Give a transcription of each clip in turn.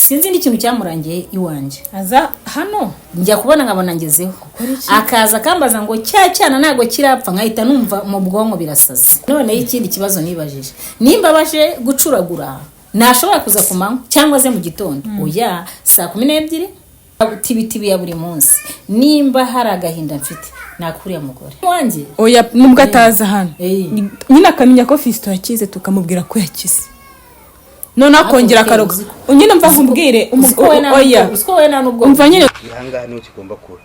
Sinzi n'ikintu cyamurangiye iwanjye. Aza hano. Njya kubona nkabona ngezeho, akaza akambaza ngo cya cyana ntabwo kirapfa, nkahita numva mu bwonko birasaze. Noneho ikindi kibazo nibajije, nimba baje gucuragura ntashobora kuza ku manywa cyangwa se mu gitondo, oya, saa 12 tibitibi ya buri munsi. Nimba hari agahinda mfite, nakuriya mugore wanjye. Oya, nubwo ataza hano, nyine akamenya ko Fisito yakize, tukamubwira ko yakize, noneho akongera akaroga nyine. Mva nkubwire, oya. Uziko wowe nta n'ubwo Umva nyine. Ahangaha niho kigomba kuba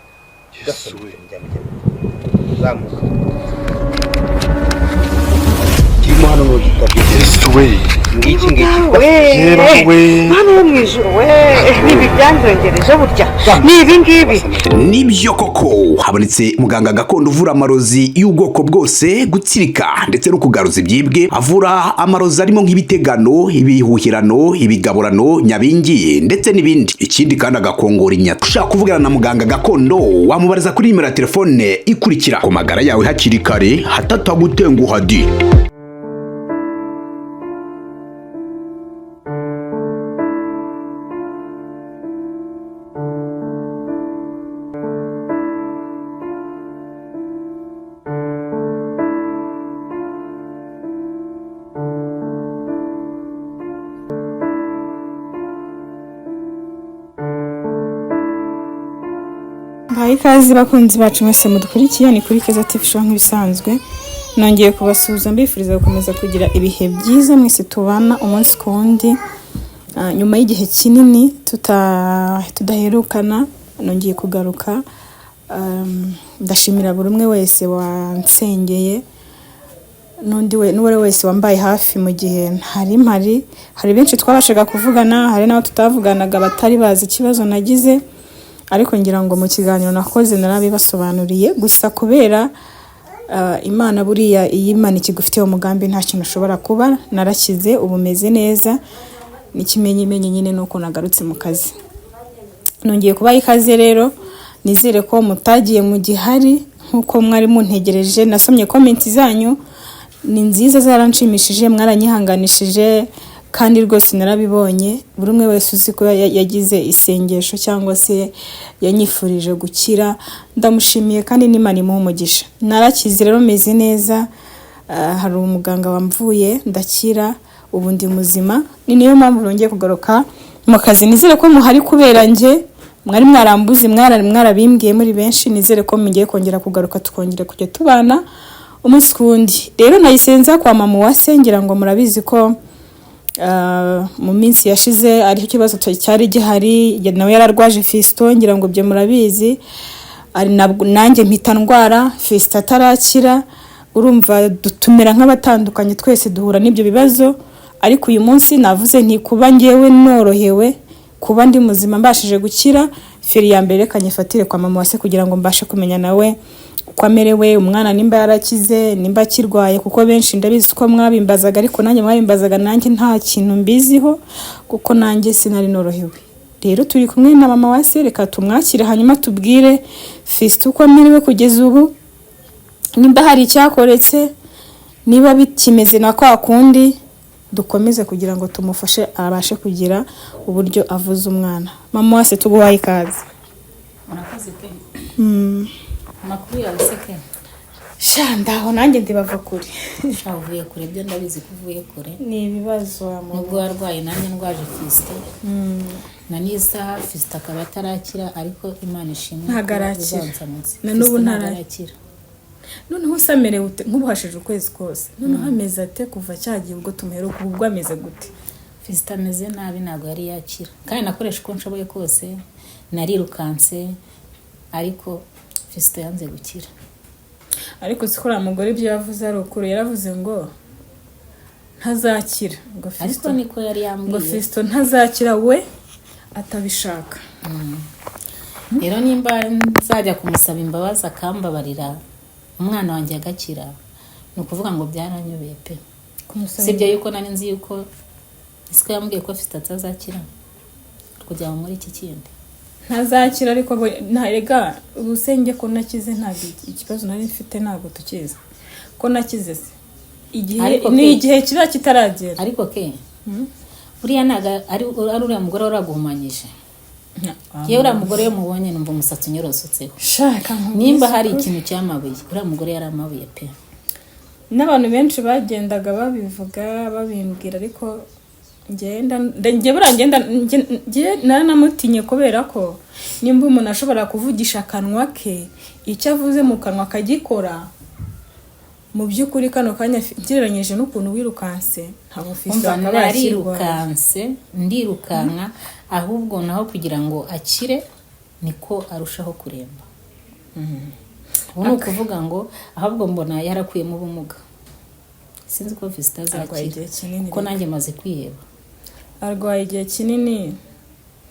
uzamuka kirimo hano n'ugitabye. Yesu we! Ngiki ngiki. Yera we! Hano yo mu ijoro we, niba ibyanjongereje burya ni ibi ngibi. Nibyo koko, habonetse muganga gakondo uvura amarozi y'ubwoko bwose, gutsirika ndetse no kugaruza ibyibwe. Avura amarozi arimo nk'ibitegano, ibihuhirano, ibigaburano, nyabingi ndetse n'ibindi. Ikindi kandi agakongora inyata. Ushaka kuvugana na muganga gakondo, wamubariza kuri nimero ya telefone ikurikira. Ku magara yawe hakiri kare hatatagutenguha di. Mbahaye ikaze bakunzi bacu mwese mudukurikiye, ni kuri Keza TV Show nk'ibisanzwe. Nongeye kubasuhuza mbifuriza gukomeza kugira ibihe byiza mwese tubana umunsi ku wundi. Nyuma y'igihe kinini tudaherukana, nongeye kugaruka. Ndashimira buri umwe wese wansengeye n'undi we n'uwo ari we wese wambaye hafi mu gihe ntari mpari. Hari benshi twabashaga kuvugana, hari n'abo tutavuganaga batari bazi ikibazo nagize, ariko ngira ngo mu kiganiro nakoze narabibasobanuriye. Gusa kubera Imana, buriya iyo Imana ikigufitiye umugambi nta kintu ushobora kuba. Narakize, ubu meze neza, n'ikimenyimenyi nyine ni uko nagarutse mu kazi, nongeye kubaha ikaze. Rero nizere ko mutagiye mu gihari nk'uko mwari muntegereje. Nasomye comments zanyu, ni nziza, zaranshimishije, mwaranyihanganishije kandi rwose narabibonye. Buri umwe wese uzi ko yagize isengesho cyangwa se yanyifurije gukira, ndamushimiye kandi n'Imana imuhe umugisha. Narakize rero, meze neza. Hari umuganga wamvuye ndakira, ubu ndi muzima. Ni niyo mpamvu nongeye kugaruka mu kazi. Nizere ko muhari kubera njye, mwari mwarambuze, mwarabimbwiye muri benshi. Nizere ko mugiye kongera kugaruka, tukongera kujya tubana umunsi ku wundi. Rero nayisenza kwa mama Uwase. Ngira ngo murabizi ko mu minsi yashize aricyo kibazo cyari gihari, nawe yararwaje Fisito, ngira ngo ibyo murabizi. Ari nabwo nanjye mpita ndwara Fisito atarakira. Urumva tumera nk'abatandukanye, twese duhura n'ibyo bibazo. Ariko uyu munsi navuze nti kuba ngewe norohewe, kuba ndi muzima, mbashije gukira, feri ya mbere reka nyifatire kwa mama Uwase kugira ngo mbashe kumenya nawe uko amerewe, umwana nimba yarakize, nimba akirwaye, kuko benshi ndabizi ko mwabimbazaga, ariko nanjye mwabimbazaga nanjye nta kintu mbiziho, kuko nanjye sinari norohewe. Rero turi kumwe na mama Uwase, reka tumwakire hanyuma tubwire Fisito uko amerewe kugeza ubu, nimba hari icyakoretse, niba bikimeze na kwa kundi, dukomeze kugira ngo tumufashe abashe kugira uburyo avuza umwana. Mama Uwase, tuguhaye ikaze. Murakoze pe. Amakuru yawe se ke? Sha, ndaho nanjye ndibava kure. Sha, uvuye kure byo, ndabizi ko uvuye kure. Ni ibibazo wa mama. Nubwo warwaye, nanjye ndwaje Fisito na n'isaha Fisito akaba atarakira, ariko Imana ishimwe Ntabwo ko arakira. uzansamutse. Na n'ubu Fisito ntabwo ntarakira. arakira. Noneho se amerewe ute nk'ubu hashije ukwezi kose? Noneho ameze ate kuva cyagiye ubwo tumuheruka? Ubu ubwo ameze gute? Fisito ameze nabi, ntabwo yari yakira, kandi nakoresha uko nshoboye kose, narirukanse, ariko Fisito yanze gukira. Ariko siko uriya mugore ibyo yavuze ari ukuri? Yaravuze ngo ntazakira, ngo Ariko Fisito niko yari ngo yambwiye. Fisito ntazakira we atabishaka. Rero nimba nzajya kumusaba imbabazi akambabarira, umwana wanjye agakira, ni ukuvuga ngo byaranyobeye pe. Sibyo yuko nari nzi yuko siko yambwiye ko Fisito atazakira kugira ngo muri iki kindi. Ntazakira, ariko ntarega ubusenge ko nakize, ntabwo ikibazo nari mfite ntabwo tukizi ko nakize se igihe Ariko ni ke- igihe kiba kitaragera. Ariko ke Buriya ntabwo ari uriya mugore waraguhumanyije. Yewe, uriya mugore iyo mubonye numva umusatsi unyorosotseho. Shaka nkubwize Nimba hari ukuri. ikintu cyamabuye, uriya mugore yari amabuye pe. N'abantu benshi bagendaga babivuga, babimbwira, ariko ngenda njye buriya ngenda njye naranamutinye, kubera ko nimba umuntu ashobora kuvugisha akanwa ke, icyo avuze mu kanwa akagikora, mu by'ukuri kano kanya ngereranyije n'ukuntu wirukanse, ntabwo mfise Umva, akaba yakirwaye. Narirukanse, ndirukanka, ahubwo naho kugira ngo akire niko arushaho kuremba. Ubu ni ukuvuga ngo ahubwo mbona yarakuyemo ubumuga. Sinzi ko Fisita Arwaye azakira, igihe kinini kuko rero. nanjye maze kwiheba. Arwaye igihe kinini,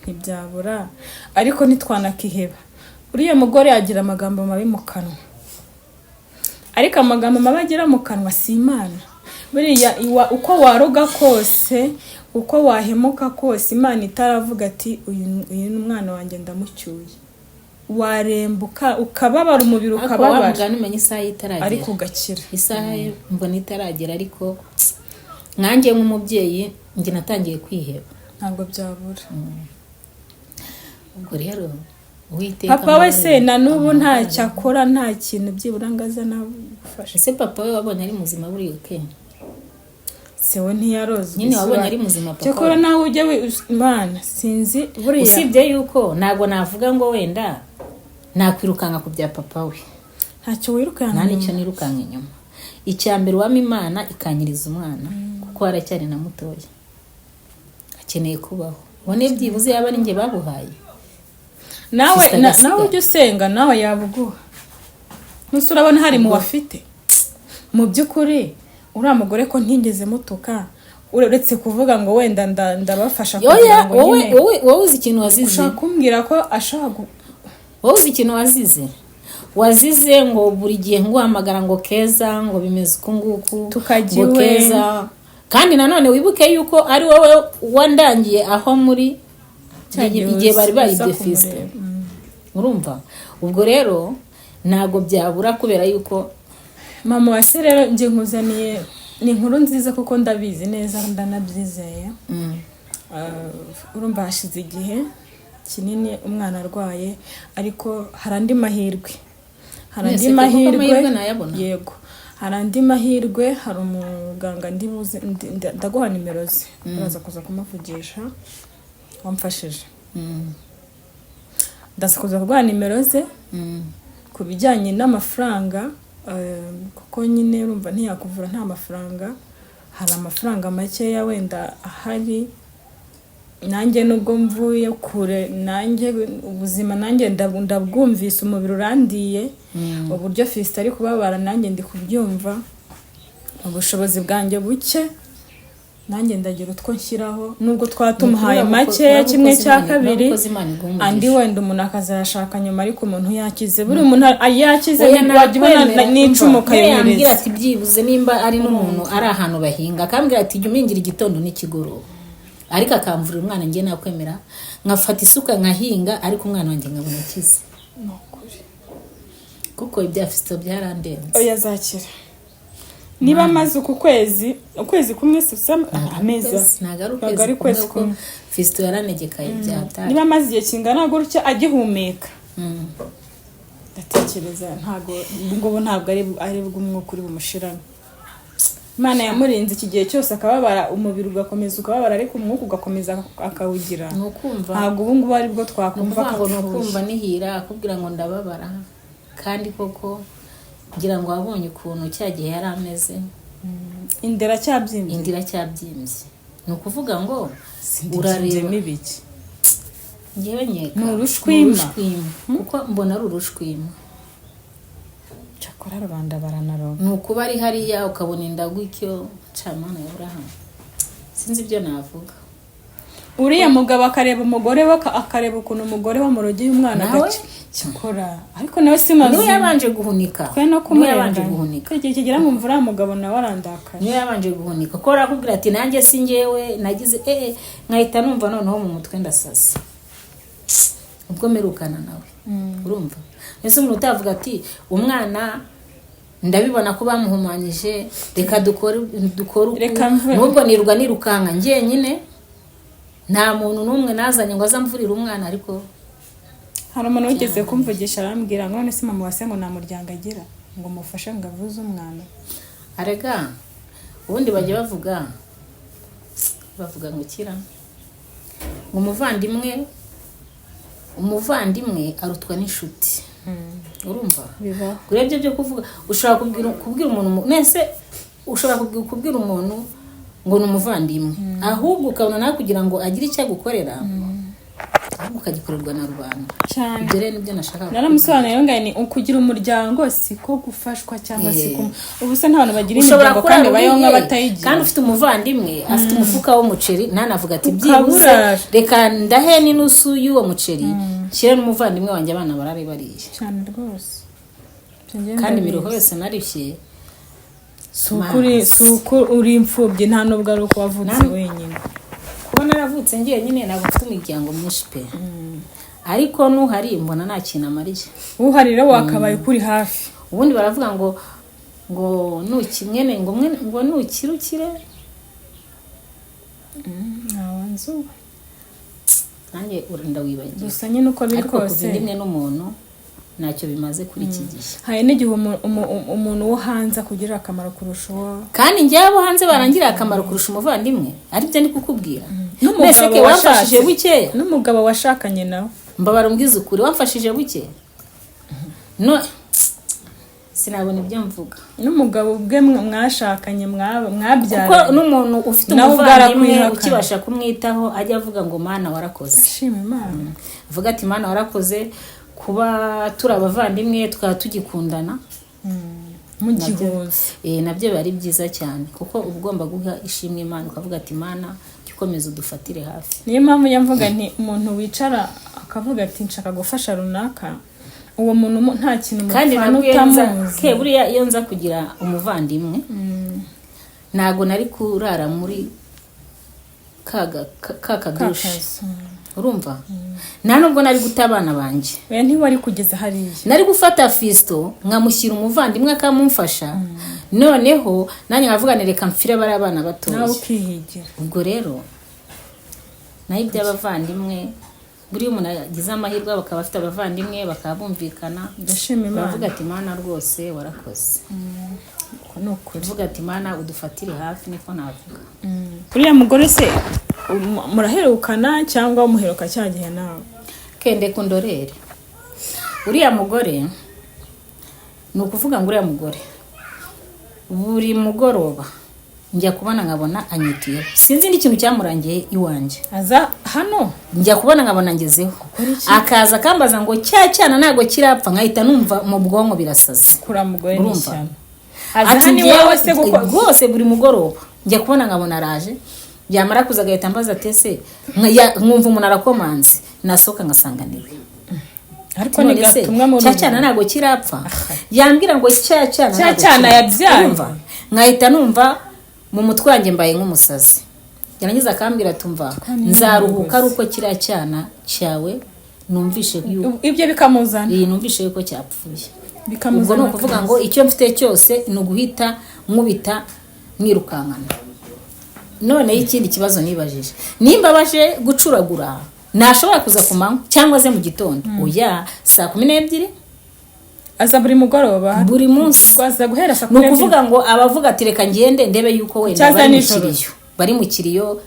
ntibyabura, ariko ntitwanakiheba. Uriya mugore agira amagambo mabi mu kanwa, ariko amagambo mabi agira mu kanwa si Imana. Buriya uko waroga kose, uko wahemuka kose, Imana itaravuga ati uyu ni umwana wanjye, ndamucyuye, warembuka, ukababara umubiri, Ariko wa ukababara, mugani, umenya isaha ye itaragera. Ariko ugakira. Isaha ye mbona itaragera, ariko nkanjye nk'umubyeyi, njye natangiye kwiheba. Ntabwo byabura. Ubwo rero Uwiteka Papa we se amahoro- na n'ubu ntacyo akora, nta kintu byibura ngo aze anagufashe? Ese papa we wabonye ari muzima buriya ke? Se we ntiyarozwe Nyine wabonye isura. ari muzima papa Cyakora we? nawe ujya Imana sinzi buriya. Usibye yuko ntabwo navuga ngo wenda nakwirukanka ku bya papa we. Ntacyo wirukanka Nta n'icyo inyuma. nirukanka inyuma. Icya mbere, uwama Imana ikanyiriza umwana, kuko aracyari na mutoya, akeneye kubaho. Ubone byibuze yaba ari njye babuhaye. Nawe Sister Gasigara. nawe ujya usenga, nawe yabuguha. Nuse urabona hari mu bafite, mu by'ukuri uriya mugore ko ntigeze mutuka, uretse kuvuga ngo wenda ndabafasha kugira Oya, ngo wowe nyine wowe uzi ikintu wazize? Ushaka kumbwira ko ashobora Wowe uzi ikintu wazize? Wazize ngo buri gihe nguhamagara ngo Keza, ngo bimeze uku nguku, Tukajya ngo iwe. Keza. Kandi nanone wibuke yuko ari wowe wandangiye aho muri Cya gihe igihe bari uza bayibye kumureba. Fisite. Urumva, ubwo rero ntabwo byabura kubera yuko Mama wa se rero, njye nkuzaniye ni inkuru nziza, kuko ndabizi neza, ndanabyizeye. Urumva hashize igihe kinini umwana arwaye, ariko hari andi mahirwe, hari andi Mwese kuko mahirwe. Amahirwe nayabona. Yego, hari andi mahirwe. Hari umuganga ndibuze ndaguha nimero ze, uraza kuza kumuvugisha, wamfashije. Ndaza kuza kuguha nimero ze ku bijyanye n'amafaranga, kuko nyine urumva ntiyakuvura nta mafaranga. Hari amafaranga makeya wenda ahari. Nanjye nubwo mvuye kure, nanjye ubuzima nanjye ndabwumvise, umubiri urandiye, uburyo Fisita ari kubabara nanjye ndi kubyumva. Ubushobozi bwanjye buke, nanjye ndagira utwo nshyiraho, nubwo twaba tumuhaye makeya, kimwe cya kabiri, andi wenda umuntu akazayashaka nyuma, ariko umuntu yakize, buri muntu yakize, wajya ubona n'icumu yambwira ukayohereza. Ati byibuze nimba ari n'umuntu ari ahantu bahinga, akambwira ati jya umingira igitondo n'ikigoroba, ariko akamvurira umwana, njye nakwemera nkafata isuka nkahinga, ariko umwana wanjye nkabona akize. Ni ukuri. Kuko ibya Fisito byarandenze. Oya, azakira. Niba amaze uku kwezi, ukwezi kumwe, si amezi Ntabwo ari ntabwo ari ukwezi ukwezi kumwe, kuko kumwe. Fisito yaranegekaye byatari. Niba amaze igihe kingana gutya agihumeka, ndatekereza ntabwo ubu ngubu ntabwo ari bw'umwuka uri bumushiramo. Imana yamurinze iki gihe cyose, akababara, umubiri ugakomeza ukababara, ariko umwuka ugakomeza akawugira. Ni ukumva Ntabwo ubu ngubu aribwo ni twakumva ukuvuga ngo ni ko apfuye. ukumva nihira akubwira ngo ndababara, kandi koko ngira ngo wabonye ukuntu cya gihe yari ameze. Inda iracyabyimbye. Inda iracyabyimbye, ni ukuvuga ngo Urareba urareba ibiki? Ngewe nkeka Ni urushwima. Ni urushwima, kuko mbona ari urushwima. Cyakora rubanda baranaroga. Ni ukuba ari hariya ukabona inda gutyo, camana ya Burahamu, sinzi ibyo navuga. Uriya mugabo akareba umugore we, akareba ukuntu umugore we amurogeye umwana. Nawe? Agace cyakora, ariko nawe si Niwe mazima. yabanje guhunika. Twe no Niwe yabanje kumurenganya. guhunika. Igihe kigera nkumva uriya mugabo nawe arandakaye. Niwe yabanje guhunika, kuko arakubwira ati nanjye si njyewe nagize, nkahita numva noneho mu mutwe ndasaze ubwo mperukana nawe. Urumva ese umuntu utavuga ati umwana ndabibona ko bamuhumanyije, reka dukore uku. Reka mve. Nubwo nirwa nirukanka njyenyine. Nta muntu n'umwe nazanye ngo azamvurire umwana, ariko Hari umuntu wigeze kumvugisha arambwira ngo none se mama wase ngo nta muryango agira ngo mufashe ngo avuze umwana. Arega ubundi bajya bavuga ngo kira ngo umuvandimwe arutwa n'inshuti, urumva? Bibaho. Urebye byo kuvuga, ushobora kubwira umuntu nese ushobora kubwira umuntu ngo ni umuvandimwe, ahubwo ukabona nawe kugira ngo agire icyo agukorera, ahubwo ukagikorerwa na rubanda. Cyane. Ibyo rero nibyo nashakaga. Naramusobanuriye ngo ni ukugira umuryango siko gufashwa cyangwa siko, ubu se nta bantu bagira Ushobora imiryango kandi kurara bayeho uriye, nk'abatayigira. kandi ufite umuvandimwe afite umufuka w'umuceri, ntanavuga ati Ukaburara. byibuze reka ndahe n'inusu y'uwo muceri nshyire n'umuvandimwe wanjye, abana barare bariye. Cyane rwose. Kandi imiruho yose narushye. Si ukuri, si uko uri imfubyi, nta nubwo ari uko wavutse wenyine. Kuba naravutse ngiye nyine, ntabwo mfite imiryango myinshi pe, ariko n'uhari mbona nta kintu amariye. Uhari rero wakabaye ukuri hafi. Ubundi baravuga ngo nukimwene ngo mwene ngo nukirukire. Ntawanzu. Nanjye ndawibagiwe. Gusa nyine uko biri Ariko kuva kose, indimwe n'umuntu ntacyo bimaze kuri iki gihe. Hari n'igihe umuntu wo hanze akugirira akamaro kurusha uwo Kandi njyewe abo hanze barangirira akamaro kurusha umuvandimwe, aribyo ndi kukubwira. N'umugabo Mbese ke wamfashije washatse. bukeya. N'umugabo washakanye nawe. Mbabara umbwize ukuri, wamfashije buke, no sinabona ibyo mvuga. N'umugabo ubwe mwashakanye Kuko mwabyaranye. n'umuntu ufite Nawe ubwo umuvandimwe arakwihakana. ukibasha kumwitaho ajya avuga ngo "Mana warakoze." Shima Imana. Avuga ati "Mana warakoze kuba turi abavandimwe, tukaba tugikundana." Mugihuza. Nabyo biba ari byiza cyane, kuko uba ugomba guha ishimwe Imana, ukavuga ati "Imana jya ukomeza udufatire hafi." Niyo mpamvu njya mvuga nti umuntu wicara akavuga ati nshaka gufasha runaka, uwo muntu nta kintu Kandi mupfana nabwo iyo nza utamuzi. ke buriya iyo nza kugira umuvandimwe, ntago nari kurara muri ka kadushe. Kakazu. Urumva, nta nubwo nari guta abana banjye. Oya, ntiwari kugeza hariya. Nari gufata Fisito nkamushyira umuvandimwe akamumfasha, noneho nanjye nkavuga nti reka mfire bariya abana batoya. Nawe ukihigira. Ubwo rero naho iby'abavandimwe, buriya umuntu agize amahirwe bakaba bafite abavandimwe, bakaba bumvikana, Ndashima Imana. baravuga ati "Mana rwose warakoze." Uko ni ukuri. Uvuga ati "Mana udufatire hafi", niko navuga. Uriya mugore se muraherukana cyangwa umuheruka cya gihe nawe? Kende kundorere uriya mugore, ni ukuvuga ngo uriya mugore buri mugoroba njya kubona nkabona anyituyeho, sinzi n'ikintu cyamurangiye iwanjye. Aza hano? Njya kubona nkabona ngezeho, akaza akambaza ngo cya cyana ntabwo kirapfa, nkahita numva mu bwonko birasaze. Kura mugore ni Urumva? ishyano. Aza Ati hano iwawe njyewe se kuko rwose buri mugoroba njya kubona nkabona araje, yamara kuza agahita ambaza ati ese nkumva umuntu arakomanze, nasohoka ngasanga niwe. Ariko ni None se gatumwa muri cya cyana ntabwo kirapfa? Yambwira ngo cya cyana Cya ntabwo cyana kirapfa. yabyaye. Urumva? Nkahita numva mu mutwe wanjye mbaye nk'umusazi, yarangiza akambwira tumva nzaruhuka ari uko kiriya cyana cyawe numvishe yuko Ibyo bikamuzana. Iyi numvishe yuko cyapfuye. Ubwo Bikamuzana. ni ukuvuga ngo icyo mfite cyose ni uguhita nkubita mwirukankana. Noneho ikindi kibazo nibajije, nimba baje gucuragura, ntashobora kuza ku manywa cyangwa ze mu gitondo, oya, saa 12. Aza buri mugoroba? Buri munsi. Ubwo aza guhera saa Ni 12? ukuvuga ngo abavuga ati reka ngende ndebe yuko wenda Kucyaza bari mu nijoro. kiriyo, bari mu kiriyo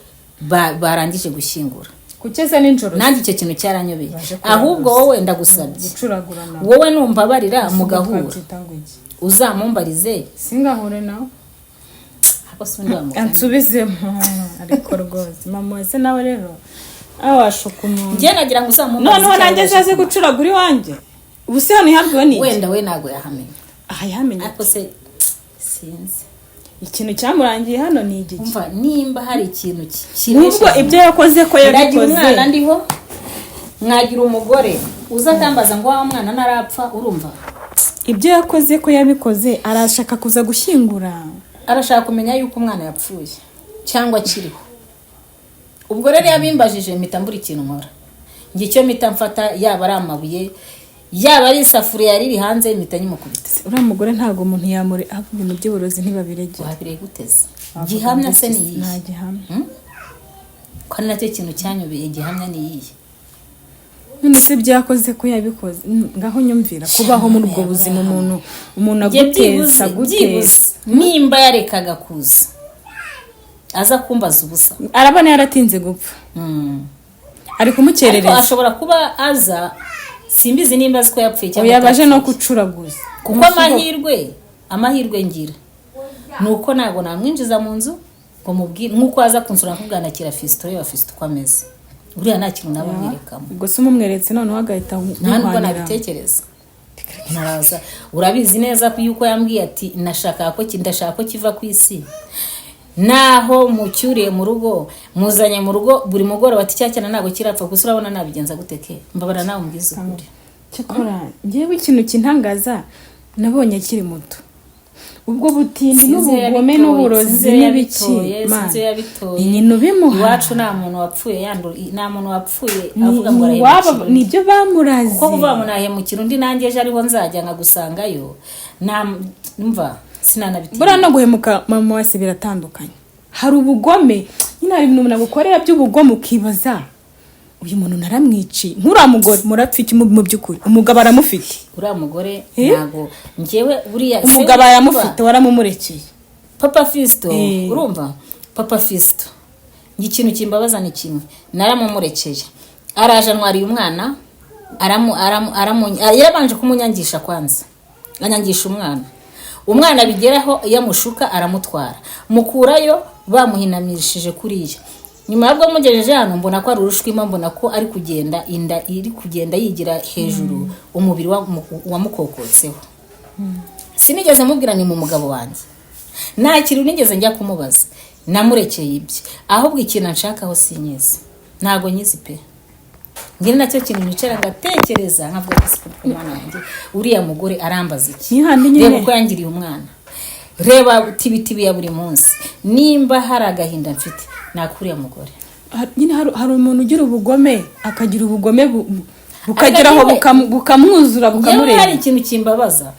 barangije gushyingura. Kucyeza nijoro. Nanjye icyo kintu cyaranyobeye. Baje kuraguza. Ahubwo wowe ndagusabye, Gucuragura nawe. wowe numbabarira mugahura, Twabyita ngo iki? uzamumbarize. Singahure nawe. Ariko si undi wamugani. Ansubizemo ariko rwose mama wese nawe rero aho washuka umuntu. Njye nagira ngo uzamumbarize Noneho icyo nanjye abasha azaze gucuragura iwanjye, ubu se hano ihabwiwe ni iki? Wenda we ntabwo yahamenya. Aha yamenye. Ariko se sinzi. Ikintu cyamurangiye hano ni igiki? Umva, nimba hari ikintu Nubwo ibyo yakoze ko Ndagira yabikoze. umwana ndiho, mwagira umugore uza akambaza ngo wa mwana ntarapfa, urumva? Ibyo yakoze ko yabikoze, arashaka kuza gushyingura. Arashaka kumenya yuko umwana yapfuye cyangwa akiriho. Ubwo rero yabimbajije mpita mbura ikintu nkora. Njye icyo mpita mfata, yaba ari amabuye, yaba ari isafuriya riri hanze, mpita nyimukubita. Uriya mugore ntabwo umuntu yamuri ahubwo ibintu by'uburozi ntibabiregera. Wabireye guteze gihamya se ni iyihe? Nta gihamya. Ko ari nacyo kintu cyanyobeye, gihamya ni iyihe? None se byakoze ko yabikoze? Ngaho nyumvira kubaho muri ubwo buzima, umuntu Njye aguteza byibuze guteza. Byibuze nimba yarekaga kuza aza kumbaza ubusa. Arabona yaratinze gupfa, ari Ariko kumukerereza. ashobora kuba aza, simbizi nimba azi ko yapfuye cyangwa Oya, baje no atapfuye. gucuraguza. Kuko amahirwe ngira ni uko ntabwo namwinjiza mu nzu ngo mubwire nk'uko aza kunsura nkubwira nakira Fisito, reba Fisito uko ameze, buriya nta kintu naba mwerekamo. Ubwo se umumweretse noneho agahita Nta nubwo muhwanira. nabitekereza. Naraza, urabizi neza ko yuko yambwiye ati nashaka ko ndashaka ko kiva ku isi, naho mucyuriye mu rugo, muzanye mu rugo buri mugoroba ati cya cyana ntabwo kirapfa. Gusa urabona nabigenza gute? Ke mbabara nawe umbwize ukuri. Cyakora ngewe ikintu kintangaza, nabonye akiri muto ubwo butindi Sinzi iyo n'ubugome yabitoye, n'uburozi sinzi iyo n'ibiki. yabitoye, Man, sinzi iyo yabitoye. ni nyina ubimuha. Iwacu nta muntu wapfuye yandura, nta muntu wapfuye Ni- avuga ngo ni iwabo, arahemukira undi. nibyo bamuraze. Kuko kuvuga ngo nahemukira undi, nanjye ejo ariho nzajya nkagusangayo, mva sinanabitinya. Buriya no guhemuka, mama wese, biratandukanye. Hari ubugome nyine, hari ibintu umuntu agukorera by'ubugome ukibaza uyu muntu naramwiciye. Nk'uriya mugore murapfa iki mu by'ukuri? Umugabo aramufite. Uriya mugore, Eh? ntabwo njyewe buriya se Umugabo witwa aramufite, waramumurekeye. Papa Fisito. Eh. Urumva Papa Fisito, njye ikintu kimbabaza ni kimwe: naramumurekeye, araje antwariye umwana, yarabanje kumunyangisha kwanza, anyangisha umwana. Umwana bigeraho iyo amushuka aramutwara, mukurayo bamuhinamishije kuriya. Nyuma y'ubwo mugejeje hano, mbona ko ari urushwima, mbona ko ari kugenda inda iri kugenda yigira hejuru, umubiri wamukokotseho. Sinigeze mubwira ni mu mugabo wanjye, nta kintu nigeze njya kumubaza, namurekeye ibye. Ahubwo ikintu anshakaho sinyizi, ntabwo nyizi pe. Njye nacyo kintu nicara ngatekereza, nkavuga ko siko umwana wanjye, uriya mugore arambaza iki? Ni handi nyine. Reba uko yangiriye umwana, reba tibitibi ya buri munsi. Nimba hari agahinda mfite, nakuriya mugore. Nyine hari umuntu ugira ubugome, akagira ubugome bukagera aho Ariko bukamwuzura, njyewe hari bukamurenga. ikintu kimbabaza.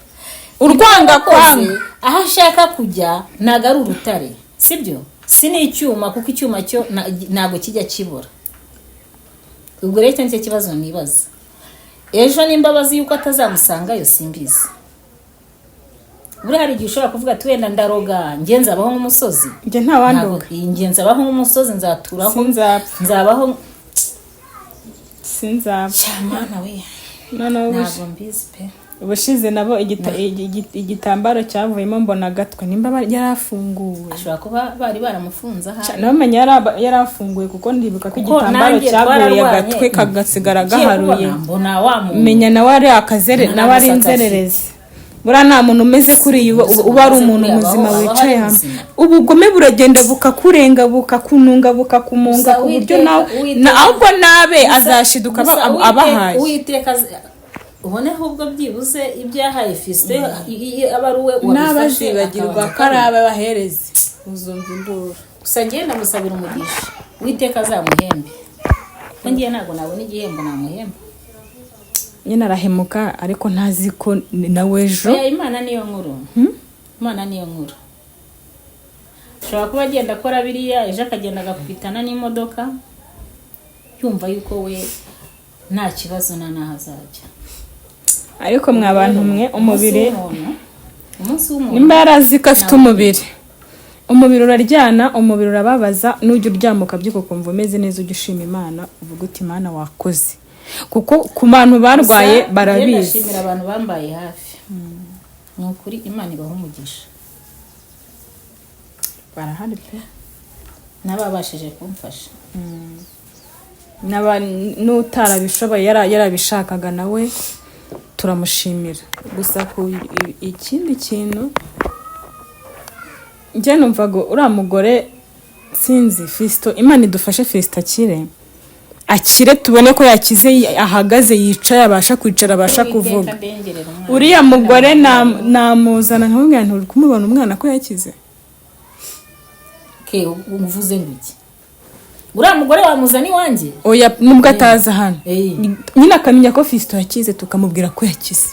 Urwanga Yakoze, kwanga. Aho ashaka kujya ntabwo ari urutare, sibyo? Si n'icyuma, kuko icyuma cyo ntabwo kijya kibura. Ubwo rero icyo nicyo kibazo nibaza. Ejo nimba abazi yuko atazamusangayo, simbizi. Buriya hari igihe ushobora kuvuga ati wenda ndaroga, njye nzabaho nk'umusozi. Njye nta wandoga. Ntabwo- njye nzabaho nk'umusozi, nzaturaho. Sinzapfa. Nzabaho. Sinzapfa. Mwana we. Noneho Ntabwo mbizi pe. Ubushize nabo igitambaro cyavuyemo, mbona agatwe nimba yarafunguwe. Ashobora kuba bari baramufunze ahari. Nabamenye yarafunguye, kuko ndibuka ko Kuko igitambaro nanjye cyaguye, twararwanye. agatwe kagasigara Ngiye gaharuye. kubona, mbona wa muntu. Menya nawe ari akazere, Nta nawe ari musatsi afite. inzererezi. Buriya nta muntu umeze kuriya uba ari Umeze umuntu kuriya muzima abaho wicaye ari hamwe. muzima. Ubugome buragenda bukakurenga, bukakununga, bukakumunga Gusa ku buryo Uwiteka- nawe Uwiteka- ahubwo nabe azashiduka Gusa abahaye. Uwiteka uboneho ubwo byibuze ibyo yahaye Fisito aba ari we wabifashe. N'abazibagirwa Akabanza ko ari abaherezi, uzumva induru. Gusa ngenda musabira umugisha, Uwiteka azamuhembe, kuko ngiye ntabwo nabona igihembo namuhemba. Nyine arahemuka, ariko ntazi ko ni nawe ejo. Oya, Imana niyo nkuru, Imana niyo nkuru. Ashobora kuba agenda akora biriya, ejo akagenda agakubitana n'imodoka, yumva yuko we nta kibazo nta n'aho azajya. Ariko mwa bantu mwe, umubiri Umunsi w'umuntu, umunsi w'umuntu. Nimba yarazi ko afite umubiri, umubiri uraryana, umubiri urababaza. Nujya uryama ukabyuka ukumva umeze neza, ujya ushima Imana, uvuga uti "Imana wakoze", kuko ku bantu barwaye Gusa, barabizi. ndashimira abantu bambaye hafi, ni ukuri Imana ibaha umugisha. Barahari pe. N'ababashije kumfasha. N'utarabishoboye yarabishakaga nawe turamushimira. Gusa ku ikindi kintu, njye numvaga uriya mugore, sinzi, Fisito, Imana idufashe Fisito akire, akire, tubone ko yakize, ahagaze, yicaye, abasha kwicara, abasha Uwiteka kuvuga. ndengerera umwana. Uriya mugore namuzana nkamubwira nti uri kumubona umwana ko yakize? Ke uvuze ngo iki? Uriya mugore wamuzana iwanjye? Oya, nubwo ataza hano, Eh. nyine akamenya ko Fisito yakize, tukamubwira ko yakize,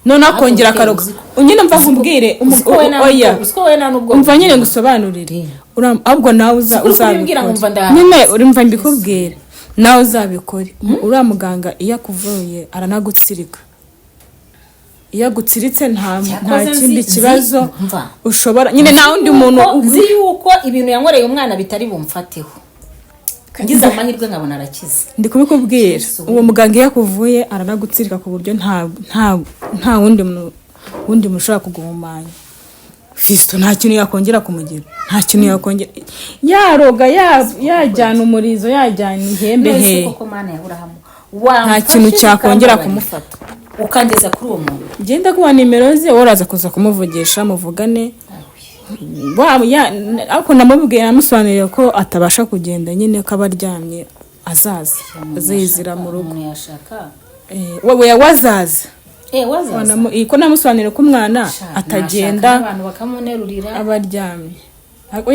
noneho akongera Ariko akaroga. uzi ko- Nyine mva nkubwire uzi ko we nta oya, uzi ko we nta n'ubwo umva nyine ngusobanurire. Ahubwo nawe uza Uri kubimbwira uzabikore. nkumva ndahaze. Nyine urumva mbikubwira, nawe uzabikore. Uriya muganga iyo akuvuye aranagutsirika. Iyo agutsiritse nta Cyakoze kindi kibazo mva. ushobora nyine, nta wundi muntu Nzi yuko ibintu yankoreye umwana bitari bumfateho, ngize amahirwe nkabona arakize. Ndi kubikubwira, uwo muganga iyo akuvuye aranagutsirika ku buryo nta wundi muntu ushobora kuguhumanya. Fiston nta kintu yakongera kumugira, nta kintu yakongera, yaroga, yajyana umurizo, yajyana ihembe None se hehe. koko Mana ya Burahamu, Nta wamfashe kintu cyakongera ukambabarira, kumufata. ukangeza kuri uwo muntu. Genda kuba nimero ze, wowe uraza kuza kumuvugisha muvugane. Ariko namubwiye, namusobanuriye ko atabasha kugenda nyine, ko aba aryamye, azaza azizira mu rugo. Umuntu yashaka We wazaza. Wazaza. Ko namusobanuriye ko umwana Sha, atagenda, nashaka n'abantu bakamunerurira. Aba aryamye. Ariko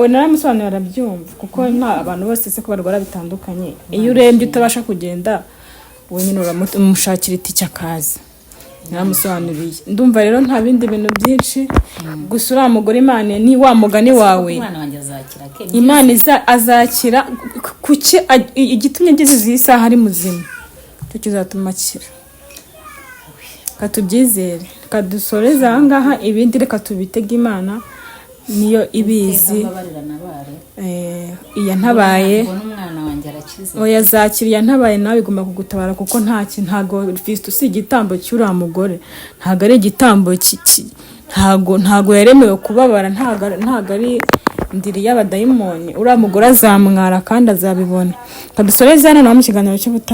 we naramusobanuriye arabyumva, kuko nta abantu bose se ko barwara bitandukanye. Iyo urembye utabasha kugenda, we nyine uramushakira itike akaza. Naramusobanuriye. Ndumva rero nta bindi bintu byinshi, gusa uriya mugore, Imana ni wa mugani wawe. Umwana wanjye azakira ke? Imana azakira. Kuki igitumye ageze izi saha ari muzima, cyo kizatuma akira. Reka tubyizere, reka dusoreze aha ngaha, ibindi reka tubitege Imana, niyo ibizi. Mbabarira nabare. Iya ntabaye. Mbona umwana wanjye arakize. Oya, zakira. Iya ntabaye nawe igomba kugutabara, kuko nta kintu, ntago Fiston si igitambo cy'uriya mugore, ntago ari igitambo ntago yaremewe kubabara, ntago ari ndiri y'abadayimoni. Uriya mugore azamwara kandi azabibona. Reka dusoreze hano, nawe mu kiganiro cy'ubutaha.